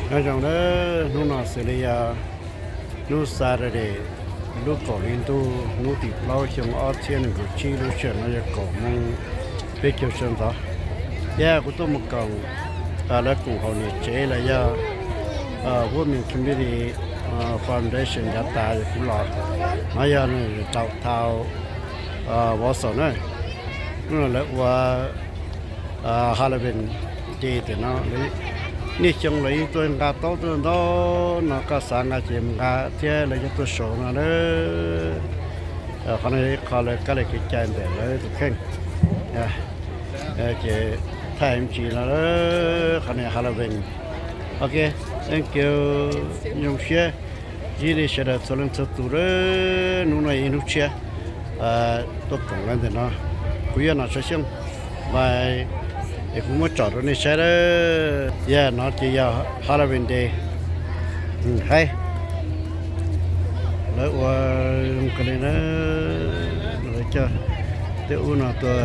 Nyob zoo nawb, hnub no xws li yog hnub Saturday, lub kaum hli ntuj, hnub tim plaub xyoo ob txhiab nees nkaum tsib, lub sij hawm no yog kaum moos peb caug sawv ntxov. Thiab kuv tuaj mus koom lawv koom haum niam tsev los yog Women Community Foundation yav tas kuv los. No yog nws downtown Warsaw na. Hnub no lawv ua Halloween Day tiam no. Niaj xyoo lawv yeej tuaj nqa taub tuaj ntau no, koj xav nqa ces mus nqa thiab, lawv cov tuaj show no na. Qhov no yog ib qho lawv kab li kev cai ntawm lawv tus kheej, ces thaij me ntsis no. Qhov no Halloween. Ok, thank you, zoo siab ntsib nej sawv daws txhua leej txhua tus lawm. Hnub no yog ib hnub tshiab tuaj koom lawv ntawm no. Kuv yuav nom tsawv xyooj, bye. Es kuv muab tsom rau nej saib lawm. Yog no ces yog Halloween Day. Haib, lawv ua zoo kawg li na. Lawv coj tej ub no tuaj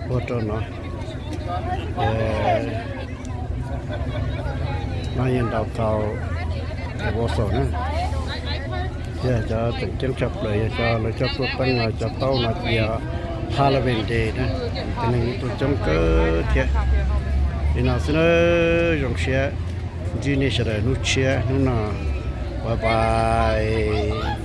puag rau no. No yog downtown Warsaw na. Yog cov tseem ceeb tshaj plaws yog cov lawv coj tuaj teeb no, cov taub no ces yog Halloween Day na. Cov neeg tuaj coob kawg thiab. Li no xwb na, zoo siab ntsib nej sawv daws hnub tshiab hnub no, bye bye.